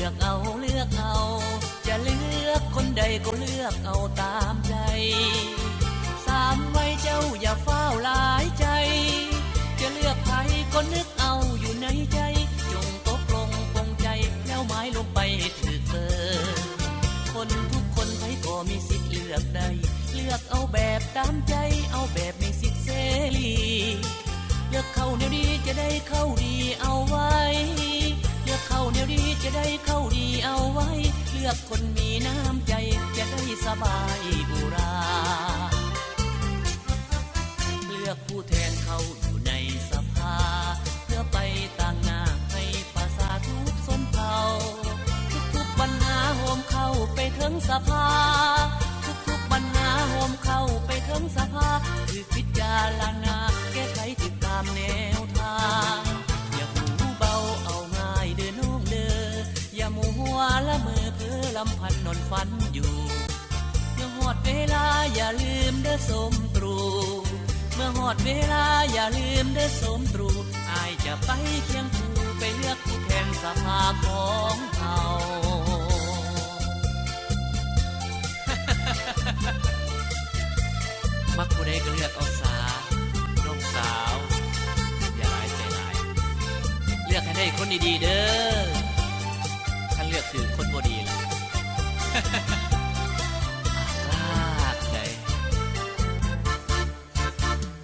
อกเอา เลือกเอา จะเลือกคนใดก็เลือกเอาตามใจ สามวัยเจ้าอย่าฟ้าวหลายใจ จะเลือกใครก็นึกเอาอยู่ในใจ จงตกลงปลงใจ แล้วหมายลงไปให้ถูกเบอร์ คนทุกคนใครก็มีสิทธิ์เลือกได้ เลือกเอาแบบตามใจ เอาแบบมีสิทธิ์เสรี เลือกเข้าแนวดีจะได้เข้าดีเอาไว้ เลือกเข้าแนวดีจะได้เข้าดีเอาไว้ เลือกคนมีน้ำใจจะได้สบายอุรา เลือกผู้แทนเข้าอยู่ในสภา เพื่อไปตางหน้าให้ประชาทุกชนเผ่า ทุกๆปัญหาโฮมเข้าไปเถิงสภา ทุกๆปัญหาโฮมเข้าไปเถิงสภา ถูกพิจารณาแก้ไขถูกตามแนวทาง อย่าหูเบาเอาง่ายเด้อน้องเด้อ อย่ามัวละเมอเพ้อลำพันนอนฝันอยู่ เมื่อฮอดเวลาอย่าลืมเด้อสมตรู เมื่อฮอดเวลาอย่าลืมเด้อสมตรู อ้ายจะไปเคียงคู่ไปเลือกผู้แทนสภาของเฮา มักผู้ใดก็เลือกเอาสา น้องสาว อย่าหลายใจหลาย เลือกให้ได้คนดีๆเด้อ คันเลือกถืกคนบ่ดีล่ะ ลากใด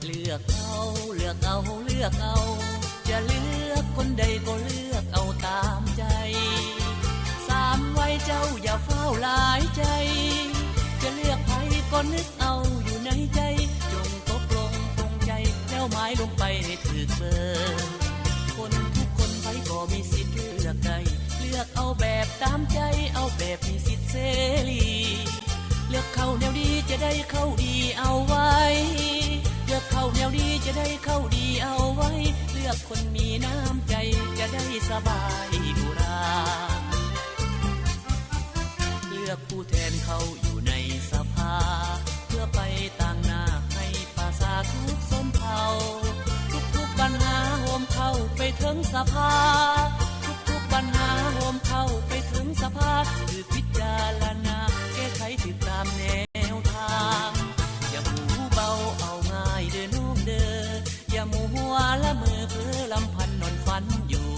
เลือกเอา เลือกเอา เลือกเอา จะเลือกคนใดก็เลือกเอาตามใจ สามวัยเจ้าอย่าฟ้าวหลายใจ จะเลือกใครก็นึกเอาอยู่ในใจ จงตกลงปลงใจ แล้วหมายลงไปให้ถูกเบอร์ คนทุกคนใครก็มีสิทธิ์เลือกได้ เลือกเอาแบบตามใจ เอาแบบมีสิทธิ์เสรี เลือกเข้าแนวดีจะได้เข้าดีเอาไว้ เลือกเข้าแนวดีจะได้เข้าดีเอาไว้ เลือกคนมีน้ำใจจะได้สบายอุรา เลือกผู้แทนเข้าอยู่ในสภา เพื่อไปตางหน้าให้ประชาทุกชนเผ่า ทุกๆปัญหาโฮมเข้าไปเถิงสภา ทุกๆปัญหาโฮมเข้าไปเถิงสภา ถูกพิจารณาแก้ไขถูกตามแนวทาง อย่าหูเบาเอาง่ายเด้อน้องเด้อ อย่ามัวละเมอเพ้อลำพันนอนฝันอยู่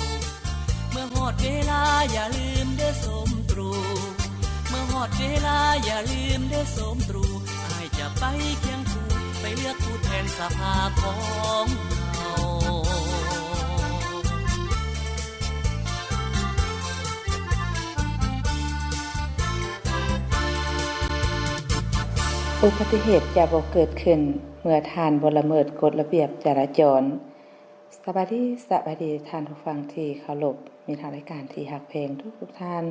เมื่อฮอดเวลาอย่าลืมเด้อสมตรู เมื่อฮอดเวลาอย่าลืมเด้อสมตรู อ้ายจะไปเคียงคู่ ไปเลือกผู้แทนสภาของเฮา อุบัติเหตุจะบ่เกิดขึ้นเมื่อท่านบ่ละเมิดกฎระเบียบจราจร ສະບາຍດີ ສະບາຍດີທ່ານຜູ້ຟັງທີ່ເຄົາລົບ, ມິດຮັກລາຍການທີ່ຮັກແພງທຸກໆທ່ານ.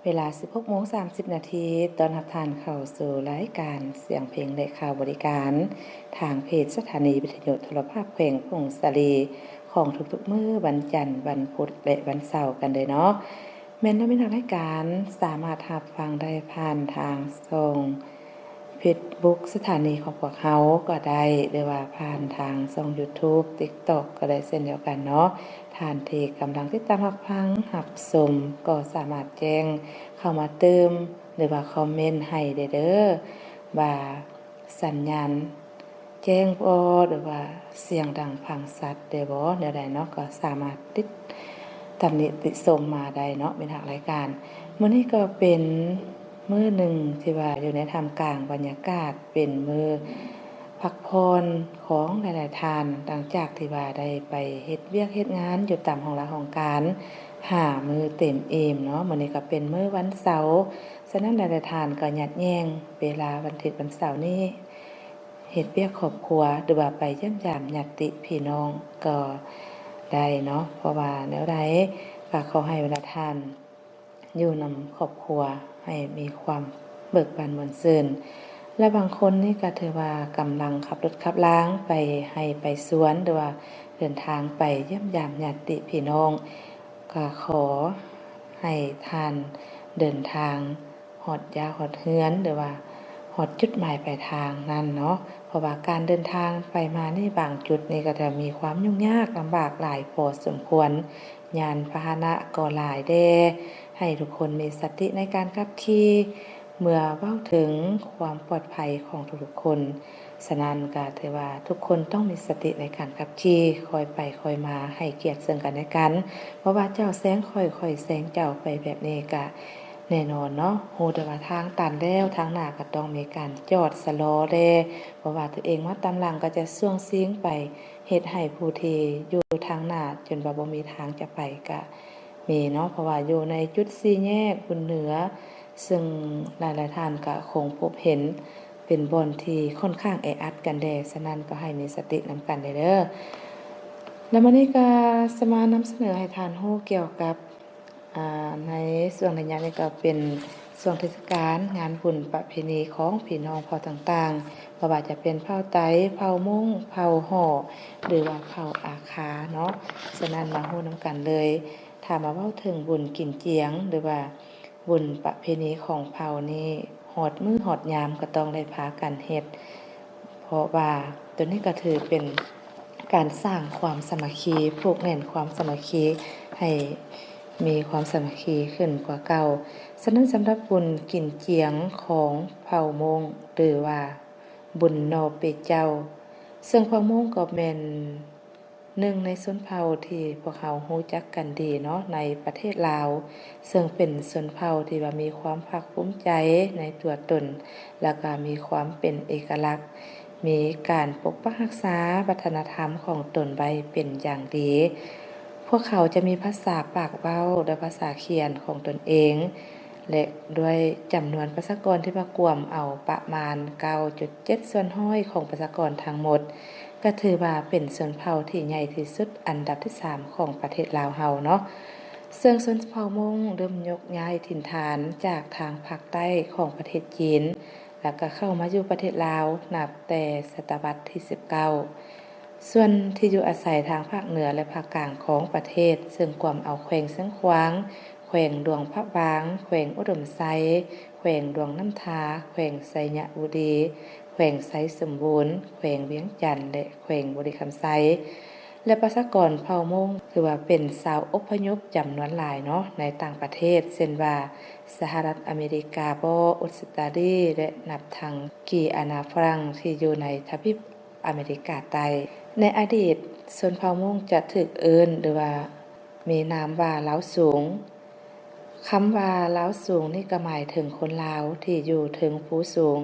ເວລາສິບຫົກໂມງສາມສິບນາທີ ຕ້ອນຮັບທ່ານເຂົ້າສູ່ລາຍການສຽງເພງ ແລະ ຂ່າວບໍລິການ ທາງເພຈສະຖານີວິທະຍຸໂທລະພາບແຂວງຜົ້ງສາລີ ຂອງທຸກໆມື້ວັນຈັນ, ວັນພຸດ ແລະ ວັນເສົາກັນເດີເນາະ. ແມ່ນເນາະ, ມິດຮັກລາຍການສາມາດຮັບຟັງໄດ້ຜ່ານທາງຊ່ອງ ເຟສບຸກສະຖານີຂອງພວກເຮົາກໍໄດ້ ຫຼືວ່າຜ່ານທາງຊ່ອງຢູທູບ, ຕິກຕັອກກໍໄດ້ເຊັ່ນດຽວກັນເນາະ. ທ່ານທີ່ກຳລັງຕິດຕາມຮັບຟັງ, ຮັບຊົມ ກໍສາມາດແຈ້ງເຂົ້າມາຕື່ມ ຫຼືວ່າຄອມເມັນໃຫ້ໄດ້ເດີ ວ່າສັນຍານແຈ້ງບໍ່ ຫຼືວ່າສຽງດັງຟັງຊັດແດ່ບໍ່ ແນວໃດເນາະ, ກໍສາມາດຕິດຕຳໜິຕິຊົມມາໄດ້ເນາະ ມິດຮັກລາຍການ. ມື້ນີ້ກໍເປັນ ມື້ໜຶ່ງທີ່ວ່າຢູ່ໃນທ່າມກາງບັນຍາກາດ ເປັນມື້ພັກຜ່ອນຂອງຫຼາຍໆທ່ານ ຫຼັງຈາກທີ່ວ່າໄດ້ໄປເຮັດວຽກເຮັດງານຢູ່ຕາມຫ້ອງລາຫ້ອງການຫ້າມື້ເຕັມອີ່ມເນາະ. ມື້ນີ້ກໍເປັນມື້ວັນເສົາ, ສະນັ້ນຫຼາຍໆທ່ານກໍຍັດແຍ່ງເວລາວັນທິດວັນເສົານີ້ ເຮັດວຽກຄອບຄົວ ຫຼືວ່າໄປຢ້ຽມຢາມຍາດຕິພີ່ນ້ອງກໍໄດ້ເນາະ. ເພາະວ່າແນວໃດກໍຂໍໃຫ້ບັນດາທ່ານ ຢູ່ນຳຄອບຄົວໃຫ້ມີຄວາມເບີກບານມ່ວນຊື່ນ ແລະ ບາງຄົນນີ້ກໍຖືວ່າກຳລັງຂັບລົດຂັບລາງໄປໄຮ່ໄປສວນ ຫຼືວ່າເດີນທາງໄປຢ້ຽມຢາມຍາດຕິພີ່ນ້ອງ ກໍຂໍໃຫ້ທ່ານເດີນທາງຮອດຢາດຮອດເຮືອນ ຫຼືວ່າຮອດຈຸດໝາຍປາຍທາງນັ້ນເນາະ. ເພາະວ່າການເດີນທາງໄປມານີ້ ບາງຈຸດນີ້ກໍຈະມີຄວາມຫຍຸ້ງຍາກລຳບາກຫຼາຍພໍສົມຄວນ. ຍານພາຫະນະກໍຫຼາຍແດ່, ທ ໃຫ້ທຸກຄົນມີສະຕິໃນການຂັບຂີ່. ເມື່ອເວົ້າເຖິງຄວາມປອດໄພຂອງທຸກໆຄົນ, ສະນັ້ນກໍຖືວ່າທຸກຄົນຕ້ອງມີສະຕິໃນການຂັບຂີ່, ຄ່ອຍໄປຄ່ອຍມາ, ໃຫ້ກຽດເຊິ່ງກັນແລະກັນ. ບໍ່ວ່າເຈົ້າແຊງຂ້ອຍ, ຂ້ອຍແຊງເຈົ້າໄປແບບນີ້ກະແນ່ນອນເນາະ, ຮູ້ແຕ່ວ່າທາງຕັນແລ້ວ, ທາງໜ້າກໍຕ້ອງມີການຈອດຊະລໍແດ່. ເພາະວ່າຕົວເອງມາຕາມຫຼັງກໍຈະຊ່ວງຊິງໄປ, ເຮັດໃຫ້ຜູ້ທີ່ຢູ່ທາງໜ້າຈົນວ່າບໍ່ມີທາງຈະໄປກະມີເນາະ, ເພາະວ່າຢູ່ໃນຈຸດສີ່ແຍກບຸນເໜືອ, ເຊິ່ງຫຼາຍໆທ່ານກະຄົງພົບເຫັນເປັນບ່ອນທີ່ຂ້ອນຂ້າງແອອັດກັນແດ່, ສະນັ້ນກໍໃຫ້ມີສະຕິນຳກັນແດ່ເດີ. ແລ້ວມື້ນີ້ກໍຈະມານຳສະເໜີໃຫ້ທ່ານຮູ້ກ່ຽວກັບ ອາ ໃນຊ່ວງໄລຍະນີ້ກໍເປັນຊ່ວງເທດສະການງານບຸນປະເພນີຂອງພີ່ນ້ອງເຜົ່າຕ່າງໆ, ບໍ່ວ່າຈະເປັນເຜົ່າໄຕ, ເຜົ່າມົ້ງ, ເຜົ່າຫໍ່ ຫຼືວ່າເຜົ່າອາຄາເນາະ. ສະນັ້ນມາຮູ້ນຳກັນເລີຍ, ຖ້າມາເວົ້າເຖິງບຸນກິນຈຽງ ຫຼືວ່າບຸນປະເພນີຂອງເຜົ່ານີ້, ຮອດມື້ຮອດຍາມກໍຕ້ອງໄດ້ພາກັນເຮັດ. ເພາະວ່າໂຕນີ້ກໍຖືເປັນການສ້າງຄວາມສາມັກຄີ, ຜູກແໜ້ນຄວາມສາມັກຄີໃຫ້ມີຄວາມສາມັກຄີຂຶ້ນກວ່າເກົ່າ. ສະນັ້ນສຳລັບບຸນກິນຈຽງຂອງເຜົ່າມົ້ງ ຫຼືວ່າບຸນໜໍ່ເປເຈົ້າ, ເຊິ່ງເຜົ່າມົ້ງກໍແມ່ນ ໜຶ່ງໃນຊົນເຜົ່າທີ່ພວກເຮົາຮູ້ຈັກກັນດີເນາະ ໃນປະເທດລາວ, ເຊິ່ງເປັນຊົນເຜົ່າທີ່ວ່າມີຄວາມພາກພູມໃຈໃນຕົວຕົນ ແລ້ວກໍມີຄວາມເປັນເອກະລັກ, ມີການປົກປັກຮັກສາວັດທະນະທຳຂອງຕົນໄວ້ເປັນຢ່າງດີ. ພວກເຂົາຈະມີພາສາປາກເວົ້າ ແລະ ພາສາຂຽນຂອງຕົນເອງ ແລະ ດ້ວຍຈຳນວນປະຊາກອນທີ່ວ່າກວມເອົາປະມານເກົ້າຈຸດເຈັດສ່ວນຮ້ອຍຂອງປະຊາກອນທັງໝົດ, ກໍຖືວ່າເປັນຊົນເຜົ່າທີ່ໃຫຍ່ທີ່ສຸດອັນດັບທີສາມຂອງປະເທດລາວເຮົາເນາະ. ເຊິ່ງຊົນເຜົ່າມົ້ງເລີ່ມຍົກຍ້າຍຖິ່ນຖານຈາກທາງພາກໃຕ້ຂອງປະເທດຈີນ ແລ້ວກໍເຂົ້າມາຢູ່ປະເທດລາວນັບແຕ່ສະຕະວັດທີສິບເກົ້າ. ສ່ວນທີ່ຢູ່ອາໄສທາງພາກເໜືອ ແລະ ພາກກາງຂອງປະເທດ, ເຊິ່ງກວມເອົາແຂວງຊຽງຂວາງ, ແຂວງຫຼວງພະບາງ, ແຂວງອຸດົມໄຊ, ແຂວງຫຼວງນ້ຳທາ, ແຂວງໄຊຍະບູລີ, ແຂວງໄຊສົມບູນ, ແຂວງວຽງຈັນ ແລະ ແຂວງບໍລິຄຳໄຊ ແລະ ປະຊາກອນເຜົ່າມົ້ງ ຖືວ່າເປັນຊາວອົບພະຍົບຈຳນວນຫຼາຍເນາະ ໃນຕ່າງປະເທດ ເຊັ່ນວ່າ ສະຫະລັດອາເມລິກາບໍ, ອົດສະຕາລີ ແລະ ນັບທັງກີອານາຝຣັ່ງທີ່ຢູ່ໃນທະວີບອາເມລິກາໃຕ້. ໃນອະດີດ, ຊົນເຜົ່າມົ້ງຈະຖືກເອີ້ນ ຫຼືວ່າ ມີນາມວ່າລາວສູງ. ຄຳວ່າລາວສູງນີ້ກໍໝາຍເຖິງຄົນລາວທີ່ຢູ່ເທິງພູສູງ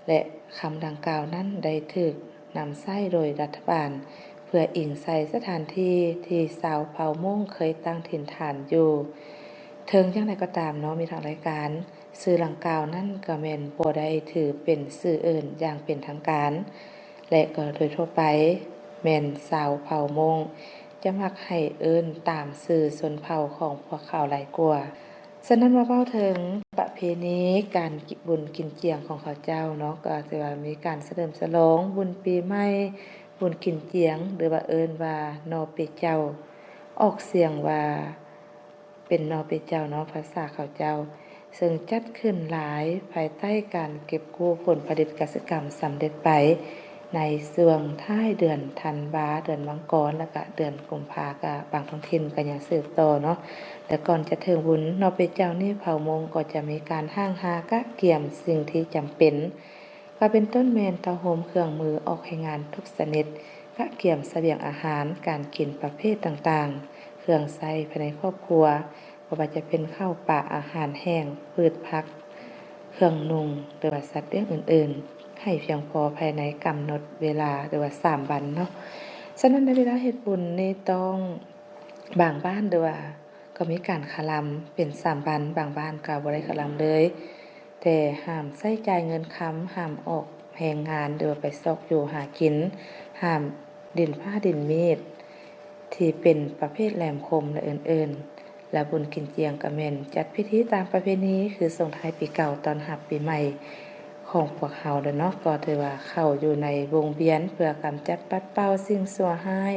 ແລະ ຄຳດັ່ງກ່າວນັ້ນໄດ້ຖືກນຳໃຊ້ໂດຍລັດຖະບານ ເພື່ອອີງໃສ່ສະຖານທີ່ທີ່ຊາວເຜົ່າມົ້ງເຄີຍຕັ້ງຖິ່ນຖານຢູ່. ເຖິງຢ່າງໃດກໍຕາມເນາະ ມີທາງລາຍການ ຊື່ດັ່ງກ່າວນັ້ນກໍແມ່ນບໍ່ໄດ້ຖືເປັນຊື່ເອີ້ນຢ່າງເປັນທາງການ ແລະ ກໍໂດຍທົ່ວໄປແມ່ນຊາວເຜົ່າມົ້ງຈະມັກໃຫ້ເອີ້ນຕາມຊື່ຊົນເຜົ່າຂອງພວກເຂົາຫຼາຍກວ່າ. ສະນັ້ນ ມາເວົ້າເຖິງປະເພນີການກິນບຸນກິນຈຽງຂອງເຂົາເຈົ້າເນາະ, ກໍຖືວ່າມີການສະເຫຼີມສະຫຼອງບຸນປີໃໝ່, ບຸນກິນຈຽງ ຫຼືວ່າເອີ້ນວ່າໜໍ່ເປເຈົ້າ, ອອກສຽງວ່າ ເປັນໜໍ່ເປເຈົ້າເນາະ ພາສາເຂົາເຈົ້າ, ເຊິ່ງຈັດຂຶ້ນຫຼາຍພາຍໃຕ້ການເກັບກູ້ຜົນຜະລິດກະສິກຳສຳເລັດໄປ ໃນຊ່ວງທ້າຍເດືອນທັນວາ, ເດືອນມັງກອນ ແລ້ວກະເດືອນກຸມພາ, ກະບາງທ້ອງຖິ່ນກໍຍັງສືບຕໍ່ເນາະ. ແລະ ກ່ອນຈະເຖິງບຸນໜໍ່ເປເຈົ້ານີ້, ເຜົ່າມົ້ງກໍຈະມີການຫ້າງຫາກະກຽມສິ່ງທີ່ຈຳເປັນ ກໍເປັນຕົ້ນແມ່ນເຕົ້າໂຮມເຄື່ອງມືອອກແຮງງານທຸກຊະນິດ, ກະກຽມສະບຽງອາຫານການກິນປະເພດຕ່າງໆ, ເຄື່ອງໃຊ້ພາຍໃນຄອບຄົວ, ບໍ່ວ່າຈະເປັນເຂົ້າປາອາຫານແຫ້ງ, ພືດຜັກ, ເຄື່ອງນຸ່ງ ຫຼືວ່າສັດລ້ຽງອື່ນໆ ໃຫ້ພຽງພໍພາຍໃນກຳນົດເວລາ ຫຼືວ່າສາມວັນເນາະ. ສະນັ້ນ ໃນເວລາເຮັດບຸນນີ້ຕ້ອງ ບາງບ້ານ ຫຼືວ່າ ກໍມີການຄະລຳເປັນສາມວັນ, ບາງບ້ານກໍບໍ່ໄດ້ຄະລຳເລີຍ, ແຕ່ຫ້າມໃຊ້ຈ່າຍເງິນຄຳ, ຫ້າມອອກແຮງງານ ຫຼືວ່າໄປຊອກຢູ່ຫາກິນ, ຫ້າມຫຼິ້ນພ້າຫຼິ້ນມີດທີ່ເປັນປະເພດແຫຼມຄົມ ແລະ ອື່ນໆ. ແລະ ບຸນກິນຈຽງກໍແມ່ນຈັດພິທີຕາມປະເພນີ ຄືສົ່ງທ້າຍປີເກົ່າ ຕ້ອນຮັບປີໃໝ່ຂອງພວກເຮົາແຫຼະເນາະ, ກໍຖືວ່າເຂົ້າຢູ່ໃນວົງວຽນເພື່ອກຳຈັດປັດເປົ່າສິ່ງຊົ່ວຮ້າຍ,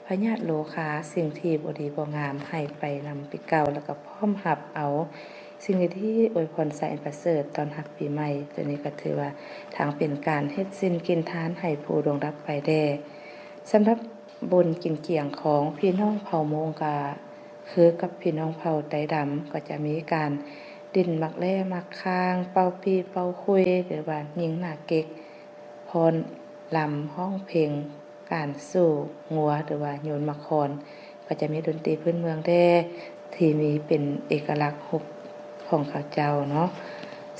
ພະຍາດໂລຄາ, ສິ່ງທີ່ບໍ່ດີບໍ່ງາມໃຫ້ໄປນຳປີເກົ່າ, ແລ້ວກໍພ້ອມຮັບເອົາສິ່ງດີໆ ອວຍພອນໄຊອັນປະເສີດ ຕ້ອນຮັບປີໃໝ່. ໂຕນີ້ກໍຖືວ່າທັງເປັນການເຮັດສິນກິນທານໃຫ້ຜູ້ລ່ວງລັບໄປແດ່. ສຳລັບບຸນກິນຈຽງຂອງພີ່ນ້ອງເຜົ່າມົ້ງກໍ ຄືກັບພີ່ນ້ອງເຜົ່າໄຕດຳ ກໍຈະມີການຫຼິ້ນໝາກແຫຼມໝາກຂ່າງ, ເປົ່າປີ້ເປົ່າຄຸຍ ຫຼືວ່າຍິງໜ້າເກັກ, ຟ້ອນລຳ, ຮ້ອງເພງ, ການສູ້ງົວ ຫຼືວ່າໂຍນໝາກຄອນ ກໍຈະມີດົນຕີພື້ນເມືອງແດ່ ທີ່ມີເປັນເອກະລັກຮູບຂອງເຂົາເຈົ້າເນາະ.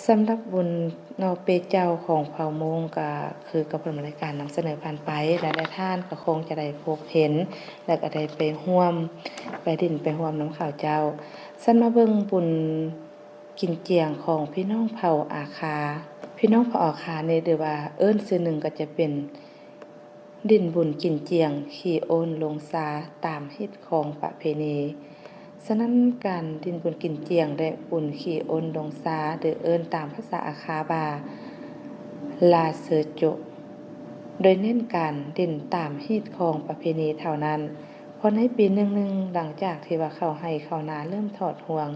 ສຳລັບບຸນໜໍ່ເປເຈົ້າຂອງເຜົ່າມົ້ງ ກໍຄືກັບຜົນລາຍການນຳສະເໜີຜ່ານໄປ ຫຼາຍໆທ່ານກໍຄົງຈະໄດ້ພົບເຫັນ ແລະ ກໍໄດ້ໄປຮ່ວມ ໄປຫຼິ້ນໄປຮ່ວມນຳເຂົາເຈົ້າ. ຊັ້ນມາເບິ່ງບຸນກິນຈຽງຂອງພີ່ນ້ອງເຜົ່າອາຄາ. ພີ່ນ້ອງເຜົ່າອາຄານີ້ ຫຼືວ່າເອີ້ນຊື່ໜຶ່ງກໍຈະເປັນ ຫຼິ້ນບຸນກິນຈຽງ ຂີ່ໂອນລົງຊາ ຕາມຮີດຄອງປະເພນີ. ສະນັ້ນ ການຫຼິ້ນບຸນກິນຈຽງ ແລະ ບຸນຂີ່ໂອນລົງຊາ ຫຼືເອີ້ນຕາມພາສາອາຄາວ່າ ລາເຊີໂຈະ ໂດຍເນັ້ນການຫຼິ້ນຕາມຮີດຄອງປະເພນີເທົ່ານັ້ນ, ເພາະໃນປີໜຶ່ງໆ ຫຼັງຈາກທີ່ວ່າເຂົ້າໄຮ່ເຂົ້ານາເລີ່ມຖອດຮວງ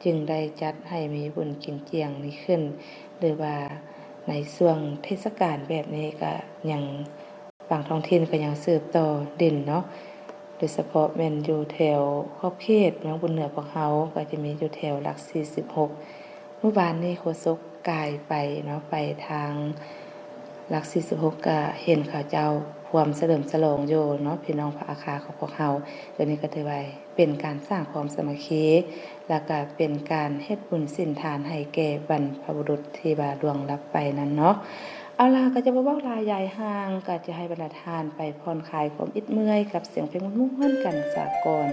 ຈຶ່ງໄດ້ຈັດໃຫ້ມີບຸນກິນຈຽງນີ້ຂຶ້ນ ຫຼືວ່າໃນຊ່ວງເທດສະການແບບນີ້ກະຍັງ ບາງທ້ອງຖິ່ນກໍຍັງສືບຕໍ່ຫຼິ້ນເນາະ, ໂດຍສະເພາະແມ່ນຢູ່ແຖວຂອບເຂດເມືອງບຸນເໜືອພວກເຮົາ ກໍຈະມີຢູ່ແຖວຫຼັກສີ່ສິບຫົກ. ມື້ວານນີ້ໂຄສົກກາຍໄປເນາະ ໄປທາງຫຼັກສີ່ສິບຫົກ ກໍເຫັນເຂົາເຈົ້າພວມສະເຫຼີມສະຫຼອງຢູ່ເນາະ ພີ່ນ້ອງພາກອາຄາຂອງພວກເຮົາ. ໂຕນີ້ກໍຖືວ່າເປັນການສ້າງຄວາມສາມັກຄີ ແລ້ວກໍເປັນການເຮັດບຸນສິນທານໃຫ້ແກ່ບັນພະບຸລຸດທີ່ວ່າລ່ວງລັບໄປນັ້ນເນາະ. ເອົາລະ ກໍຈະບໍ່ເວົ້າຫຼາຍຢາຍຫ່າງ ກໍຈະໃຫ້ບັນດາທ່ານໄປຜ່ອນຄາຍຄວາມອິດເມື່ອຍກັບສຽງເພງມ່ວນໆກັນສາກ່ອນ.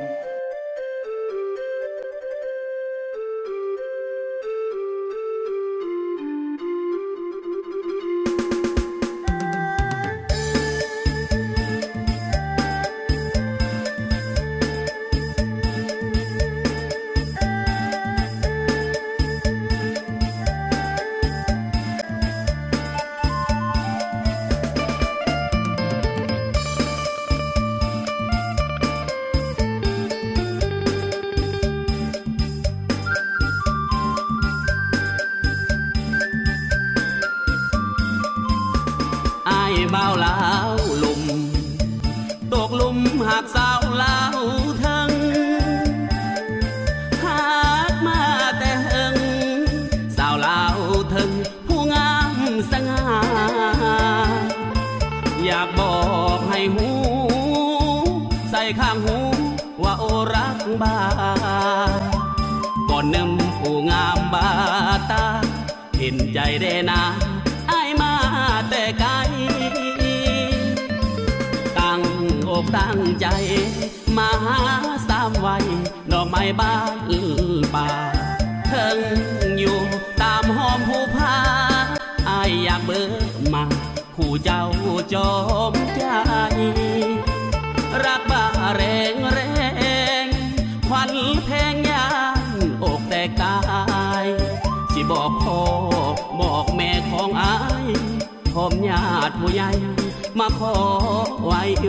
ອ້າຍບ່າວລາວລຸ່ມ ຕົກຫຼຸມຮັກສາວລາວເທິງ ຮັກມາແຕ່ເຫິງ ສາວລາວເທິງ ຜູ້ງາມສະຫງ່າ ຢາກບອກໃຫ້ຮູ້ ໃສ່ຂ້າງຫູວ່າໂອລັກບ້າ ກ່ອນໜຶ່ງຜູ້ງາມບ້າຕາ ເຫັນໃຈແດ່ນາ ອ້າຍມາແຕ່ໄກ ຕັ້ງອົກຕັ້ງໃຈ ມາຫາສາມໄວ ດອກໄມ້ບານປ່າ ເທິງຢູ່ຕາມຫ້ອມພູຜາ ອ້າຍຢາກເບີມາ ຜູ້ເຈົ້າຈອມໃຈ ລັກບ້າແຮງແຮງ ຂວັນແພງຢ້ານອົກແຕກຕາຍ ຊິບອກພໍ່ບອກແມ່ຂອງອ້າຍ ພ້ອມຍາດຜູ້ໃຫຍ່ມາຂໍໄວໆ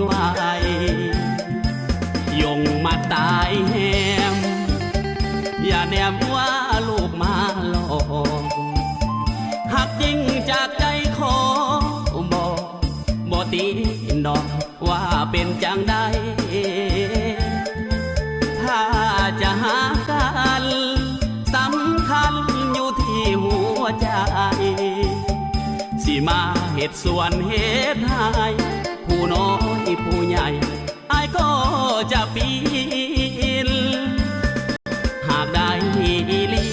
ຢົງມາຕາຍແຮມ ຢ່າແນມວ່າລູກມາຫຼອກ ຮັກຈິງຈາກໃຈຂໍບອກ ບໍ່ຕິດດອກ ວ່າເປັນຈັ່ງໃດ ຖ້າຈະຫາກັນ ສຳຄັນຢູ່ທີ່ຫົວໃຈ ຊິມາເຮັດສວນເຮັດໄຮ່ ຜູ້ນ້ອຍຜູ້ໃຫຍ່ ອ້າຍກໍຈະປີນ ຫາກໄດ້ອີ່ຫຼີ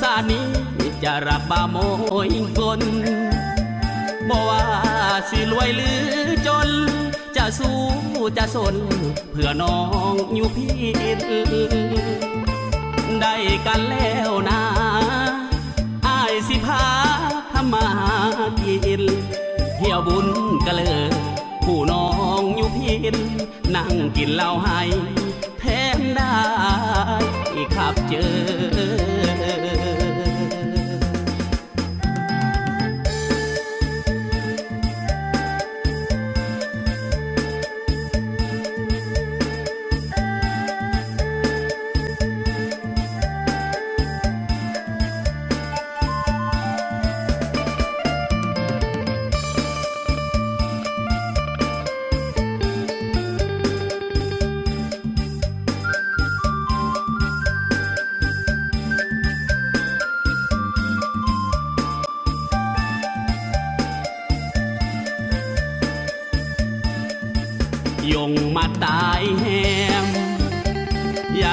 ຊາດນີ້ຈະຮັບບາບໂມຍກົນ ບໍ່ວ່າຊິລວຍຫຼືຈົນ ຈະສູ້ຈະຊົນ ເພື່ອນ້ອງຢູ່ພີ້ ໄດ້ກັນແລ້ວນາ ອ້າຍຊິພາທຳມາຫາກິນ ທ່ຽວບຸນກະເລີ ຜູ້ນ້ອງຢູ່ພີ້ ນັ່ງກິນເຫຼົ້າໄຮແຖມໄດ້ຂັບເຈີ.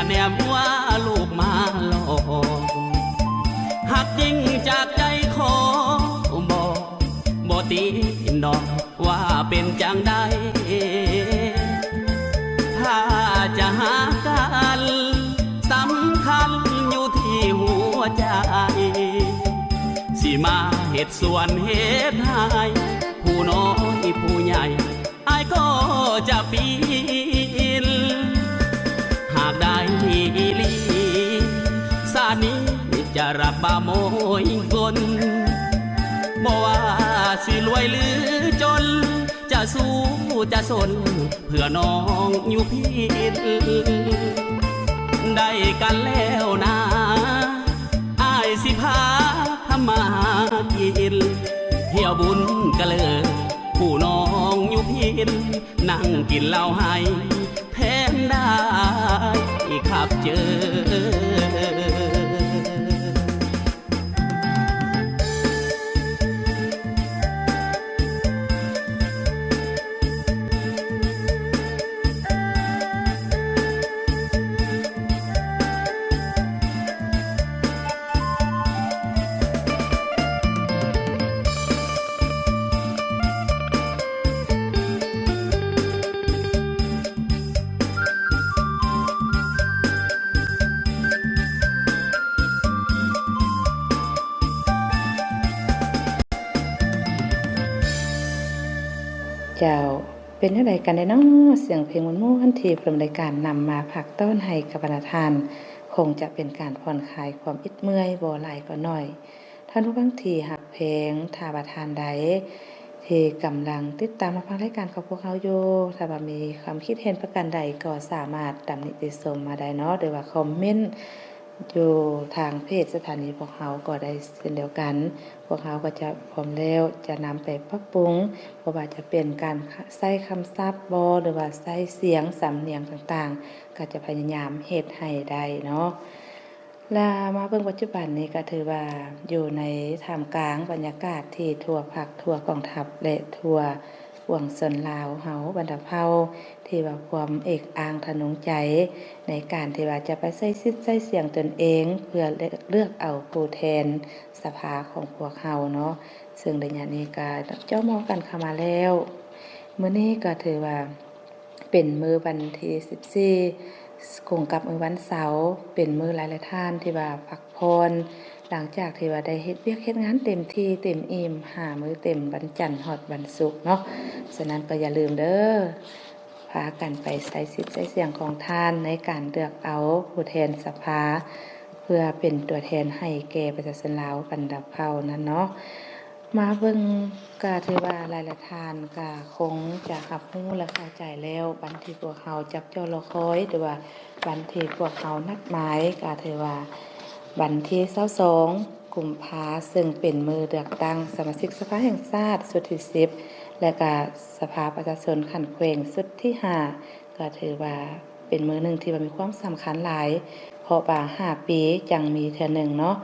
ແນມວ່າລູກມາຫຼອກ ຮັກຈິງຈາກໃຈຂໍບອກ ບໍ່ຕິດດອກວ່າເປັນຈັ່ງໃດ ຖ້າຈະຮັກກັນ ສຳຄັນຢູ່ທີ່ຫົວໃຈ ຊິມາເຮັດສວນເຮັດໄຮ່ ຜູ້ນ້ອຍຜູ້ໃຫຍ່ ອ້າຍກໍຈະປິ່ນ ຫາກໄດ້ອີ່ຫຼີ ຊາດນີ້ຈະຮັບບ່າວໂມຍກົນ ບໍ່ວ່າຊິລວຍຫຼືຈົນ ຈະສູ້ຈະຊົນ ເພື່ອນ້ອງຢູ່ພີດ ໄດ້ກັນແລ້ວນາ ອ້າຍຊິພາທຳມາຫາກິນ ທ່ຽວບຸນກະເລີ ຜູ້ນ້ອງຢູ່ພີດ ນັ່ງກິນເຫຼົ້າໄຮແທນໄດ້ຄັບເຈີ. ເຈົ້າ ເປັນຈັ່ງໃດກັນແດ່ເນາະ? ສຽງເພງມ່ວນໆ ທີ່ຜູ້ດຳເນີນລາຍການນຳມາຝາກຕ້ອນໃຫ້ກັບບັນດາທ່ານ ຄົງຈະເປັນການຜ່ອນຄາຍຄວາມອິດເມື່ອຍບໍ່ຫຼາຍກໍໜ້ອຍ. ທ່ານຜູ້ຟັງທີ່ຮັກແພງ, ຖ້າວ່າທ່ານໃດທີ່ກຳລັງຕິດຕາມຮັບຟັງລາຍການຂອງພວກເຮົາຢູ່, ຖ້າວ່າມີຄວາມຄິດເຫັນປະການໃດ ກໍສາມາດຕຳໜິຕິຊົມມາໄດ້ເນາະ ຫຼືວ່າຄອມເມັນຢູ່ທາງເພຈສະຖານີພວກເຮົາກໍໄດ້ເຊັ່ນດຽວກັນ. ພວກເຮົາກໍຈະພ້ອມແລ້ວ ຈະນຳໄປປັບປຸງ, ບໍ່ວ່າຈະເປັນການໃຊ້ຄຳສັບບໍ ຫຼືວ່າໃຊ້ສຽງສຳນຽງຕ່າງໆ ກໍຈະພະຍາຍາມເຮັດໃຫ້ໄດ້ເນາະ. ແລະ ມາເບິ່ງປັດຈຸບັນນີ້ກໍຖືວ່າຢູ່ໃນທ່າມກາງບັນຍາກາດທີ່ທົ່ວພັກ, ທົ່ວກອງທັບ ແລະ ທົ່ວປວງຊົນລາວເຮົາບັນດາເຜົ່າ ທີ່ວ່າຄວາມເອກອ້າງທະນົງໃຈ ໃນການທີ່ວ່າຈະໄປໃຊ້ສິດໃຊ້ສຽງຕົນເອງ ເພື່ອເລືອກເອົາຜູ້ແທນສະພາຂອງພວກເຮົາເນາະ. ເຊິ່ງໄລຍະນີ້ກໍເຈົ້າມອງກັນເຂົ້າມາແລ້ວ. ມື້ນີ້ກໍຖືວ່າ ເປັນມື້ວັນທີສິບສີ່ ກົງກັບມື້ວັນເສົາ, ເປັນມື້ຫຼາຍໆທ່ານທີ່ວ່າພັກຜ່ອນ ຫຼັງຈາກທີ່ວ່າໄດ້ເຮັດວຽກເຮັດງານເຕັມທີ່ເຕັມອີ່ມ ຫ້າມື້ເຕັມ ວັນຈັນຮອດວັນສຸກເນາະ. ສະນັ້ນກໍຢ່າລືມເດີ້ ພາກັນໄປໃຊ້ສິດໃຊ້ສຽງຂອງທ່ານ ໃນການເລືອກເອົາຜູ້ແທນສະພາ ເພື່ອເປັນຕົວແທນໃຫ້ແກ່ປະຊາຊົນລາວບັນດາເຜົ່ານັ້ນເນາະ. ມາເບິ່ງ ກະຖືວ່າຫຼາຍໆທ່ານກະຄົງຈະຮັບຮູ້ ແລະ ເຂົ້າໃຈແລ້ວ ວັນທີ່ພວກເຮົາຈັບຈ່ອງລໍຄອຍ ຫຼືວ່າວັນທີ່ພວກເຮົານັດໝາຍ ກະຖືວ່າວັນທີຊາວສອງ ກຸມພາ ເຊິ່ງເປັນມື້ເລືອກຕັ້ງສະມາຊິກສະພາແຫ່ງຊາດຊຸດທີສິບ ແລະ ກະສະພາປະຊາຊົນຂັ້ນແຂວງຊຸດທີຫ້າ ກໍຖືວ່າເປັນມື້ໜຶ່ງທີ່ວ່າມີຄວາມສຳຄັນຫຼາຍ ເພາະວ່າຫ້າປີຈັ່ງມີເທື່ອໜຶ່ງເນາະ.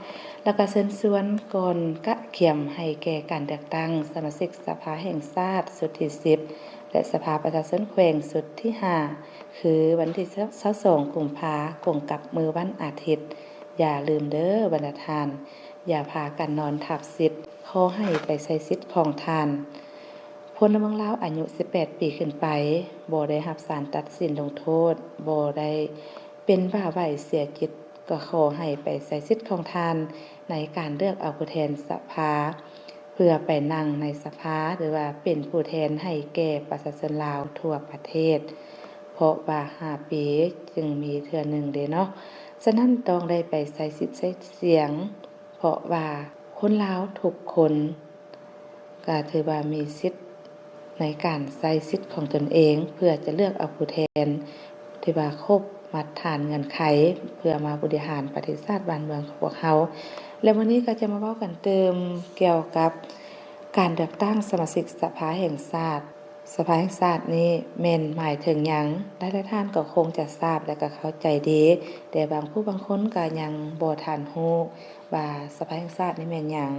ແລ້ວກໍເຊີນຊວນກ່ອນກະກຽມໃຫ້ແກ່ການເລືອກຕັ້ງສະມາຊິກສະພາແຫ່ງຊາດຊຸດທີສິບ ແລະ ສະພາປະຊາຊົນແຂວງຊຸດທີຫ້າ ຄືວັນທີຊາວສອງ ກຸມພາ ກົງກັບມື້ວັນອາທິດ. ຢ່າລືມເດີ້ບັນດາທ່ານ, ຢ່າພາກັນນອນທັບສິດ, ຂໍໃຫ້ໄປໃຊ້ສິດຂອງທ່ານ. ພົນລະເມືອງລາວອາຍຸສິບແປດປີຂຶ້ນໄປ ບໍ່ໄດ້ຮັບສານຕັດສິນລົງໂທດ, ບໍ່ໄດ້ເປັນບ້າໄຫວ້ເສຍຈິດ, ກໍຂໍໃຫ້ໄປໃຊ້ສິດຂອງທ່ານໃນການເລືອກເອົາຜູ້ແທນສະພາ ເພື່ອໄປນັ່ງໃນສະພາ ຫຼືວ່າເປັນຜູ້ແທນໃຫ້ແກ່ປະຊາຊົນລາວທົ່ວປະເທດ, ເພາະວ່າຫ້າປີຈຶ່ງມີເທື່ອໜຶ່ງເດ້ເນາະ. ສະນັ້ນຕ້ອງໄດ້ໄປໃຊ້ສິດໃຊ້ສຽງ ເພາະວ່າຄົນລາວທຸກຄົນກໍຖືວ່າມີສິດໃນການໃຊ້ສິດຂອງຕົນເອງ ເພື່ອຈະເລືອກເອົາຜູ້ແທນທີ່ວ່າຄົບມາດຖານເງື່ອນໄຂ ເພື່ອມາບໍລິຫານປະເທດຊາດບ້ານເມືອງຂອງພວກເຮົາ. ແລະ ມື້ນີ້ກໍຈະມາເວົ້າກັນຕື່ມກ່ຽວກັບການເລືອກຕັ້ງສະມາຊິກສະພາແຫ່ງຊາດ. ສະພາແຫ່ງຊາດນີ້ແມ່ນໝາຍເຖິງຫຍັງ? ຫຼາຍໆທ່ານກໍຄົງຈະຊາບ ແລະ ກໍເຂົ້າໃຈດີ, ແຕ່ບາງຜູ້ບາງຄົນກໍຍັງບໍ່ທັນຮູ້ວ່າສະພາແຫ່ງຊາດນີ້ແມ່ນຫຍັງ?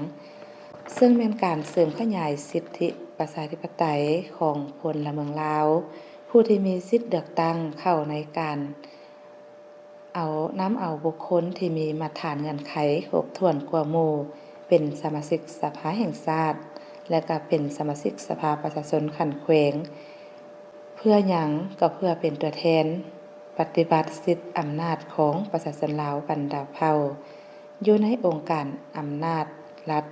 ເຊິ່ງແມ່ນການເສີມຂະຫຍາຍສິດທິປະຊາທິປະໄຕຂອງພົນລະເມືອງລາວ ຜູ້ທີ່ມີສິດເລືອກຕັ້ງເຂົ້າໃນການ ເອົາ ນຳເອົາບຸກຄົນທີ່ມີມາດຕະຖານເງື່ອນໄຂຄົບຖ້ວນກວ່າໝູ່ ເປັນສະມາຊິກສະພາແຫ່ງຊາດ ແລະ ກໍເປັນສະມາຊິກສະພາປະຊາຊົນຂັ້ນແຂວງ. ເພື່ອຫຍັງ? ກໍເພື່ອເປັນຕົວແທນປະຕິບັດສິດອຳນາດຂອງປະຊາຊົນລາວບັນດາເຜົ່າ ຢູ່ໃນອົງການອຳນາດລັດ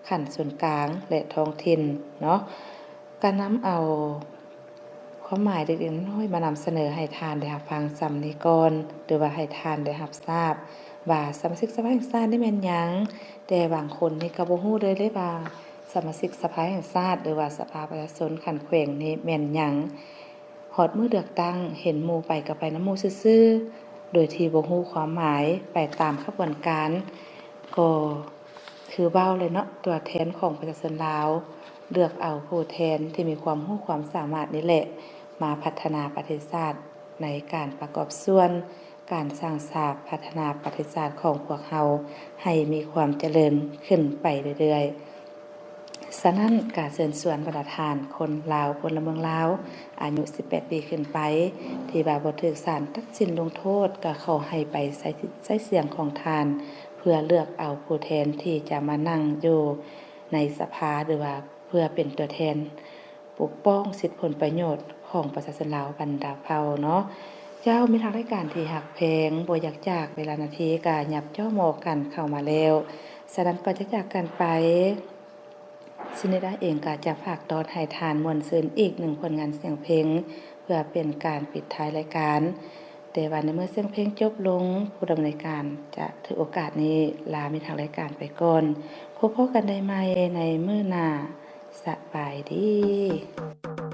ຂັ້ນສູນກາງ ແລະ ທ້ອງຖິ່ນເນາະ. ກະນຳເອົາຄວາມໝາຍເລັກໆນ້ອຍໆມານຳສະເໜີໃຫ້ທ່ານໄດ້ຮັບຟັງສ່ຳນີ້ກ່ອນ ຫຼືວ່າໃຫ້ທ່ານໄດ້ຮັບຊາບວ່າສະມາຊິກສະພາແຫ່ງຊາດນີ້ແມ່ນຫຍັງ. ແຕ່ບາງຄົນນີ້ກໍບໍ່ຮູ້ເລີຍເດ້ວ່າ ສະມາຊິກສະພາແຫ່ງຊາດ ຫຼືວ່າສະພາປະຊາຊົນຂັ້ນແຂວງນີ້ແມ່ນຫຍັງ. ຮອດມື້ເລືອກຕັ້ງ ເຫັນໝູ່ໄປກໍໄປນຳໝູ່ຊື່ໆ ໂດຍທີ່ບໍ່ຮູ້ຄວາມໝາຍ ໄປຕາມຂະບວນການ. ກໍຄືເວົ້າແຫຼະເນາະ ຕົວແທນຂອງປະຊາຊົນລາວ ເລືອກເອົາຜູ້ແທນທີ່ມີຄວາມຮູ້ຄວາມສາມາດນີ້ແຫຼະ ມາພັດທະນາປະເທດຊາດ ໃນການປະກອບສ່ວນ ການສ້າງສາພັດທະນາປະເທດຊາດຂອງພວກເຮົາໃຫ້ມີຄວາມຈະເລີນຂຶ້ນໄປເລື້ອຍໆ. ສະນັ້ນ ກະເຊີນຊວນບັນດາທ່ານຄົນລາວ ພົນລະເມືອງລາວ ອາຍຸສິບແປດປີຂຶ້ນໄປ ທີ່ວ່າບໍ່ຖືກສານຕັດສິນລົງໂທດ ກະຂໍໃຫ້ໄປໃຊ້ສິດໃຊ້ສຽງຂອງທ່ານ ເພື່ອເລືອກເອົາຜູ້ແທນທີ່ຈະມານັ່ງຢູ່ໃນສະພາ ຫຼືວ່າເພື່ອເປັນຕົວແທນ ປົກປ້ອງສິດຜົນປະໂຫຍດຂອງປະຊາຊົນລາວບັນດາເຜົ່າເນາະ. ເຈົ້າ ມິດຮັກລາຍການທີ່ຮັກແພງ ບໍ່ຢາກຈາກເວລານາທີກະຫຍັບຈໍ່ໝໍກັນເຂົ້າມາແລ້ວ. ສະນັ້ນ ກ່ອນຈະຈາກກັນໄປ ຊິນິດາເອງກະຈະຝາກຕ້ອນໃຫ້ທ່ານມ່ວນຊື່ນອີກໜຶ່ງຜົນງານສຽງເພງ ເພື່ອເປັນການປິດທ້າຍລາຍການ. ແຕ່ວ່າໃນເມື່ອສຽງເພງຈົບລົງ ຜູ້ດຳເນີນການຈະຖືໂອກາດນີ້ລາມິດຮັກລາຍການໄປກ່ອນ. ພົບພໍ້ກັນໄດ້ໃໝ່ໃນມື້ໜ້າ. ສະບາຍດີ.